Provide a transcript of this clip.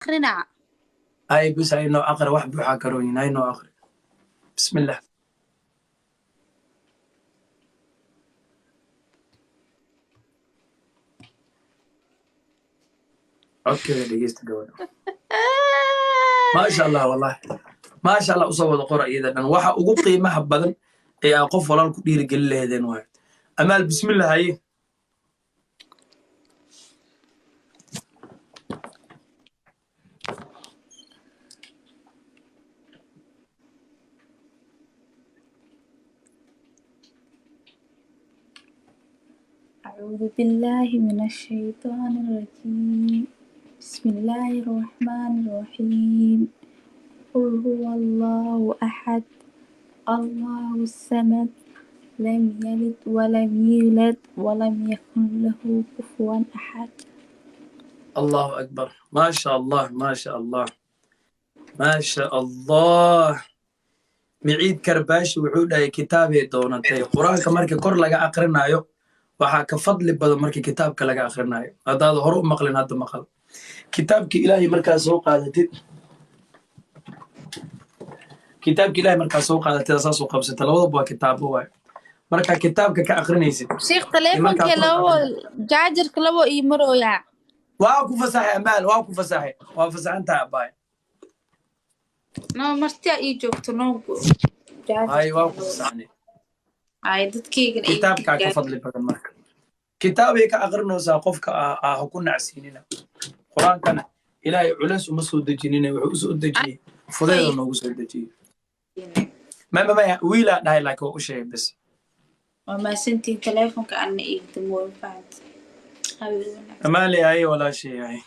Akrinaa. Ay bis, ay noo aqri. Wax buuxaa karooyin, ay noo aqri. Bismillah. Codkeeda dhegeysta gabadha. Maasha Allah, wallahi maasha Allah. Usoo wada qora iyada dhan. Waxa ugu qiimaha badan ee aa qof walaal ku dhiirigelin laheedeen waayo. Amaal, bismillah, haye. أعوذ بالله من الشيطان الرجيم، بسم الله الرحمن الرحيم. قل هو الله أحد، الله الصمد، لم يلد ولم يولد ولم يكن له كفوا أحد. Allahu akbar, maasha Allah, maasha Allah, maasha Allah. Miciid Karbaashi wuxuu dhahay kitaabay doonatay. Qur-aanka marka kor laga aqrinayo waxaa ka fadli badan marka kitaabka laga aqrinayo. Haddaad hore u maqlin, hadda maqal. Kitaabka Ilaahay markaa soo qaadatid, kitaabka Ilaahay markaa soo qaadatid, saas u qabsata, labadaba waa kitaabo waayo. Markaa kitaabka ka aqrinaysid Sheekh, iyo markaa taleefonkee kor labo aqrinaysid. Jaajarka labo ii marooyaa. Waa ku fasaxay, Amaal, waa ku fasaxay, waa fasaxan tahay, abaay. No, martiya ii joogto, no. Hay, Jaajarka waa ku labo. fasaxnay. Ay, dadkaygana iga Kitaabkaa ka gargaar. fadli badan. Marka kitaabay ka aqrinaysaa, qofka ah ha ku nacsiinina. Qur-aankana Ilaahay culeys uma soo dejinina, wuxuu usoo dejiyey fudeeda noogu soo dejiyey. Maya, maya, wiilaa dhahay, laakiin waa u sheegay bes. Waa mahadsantihiin. Taleefonka anna iigdamo, fahamta? Habeen wanaagsan. Amaali, ay walaashay, ay.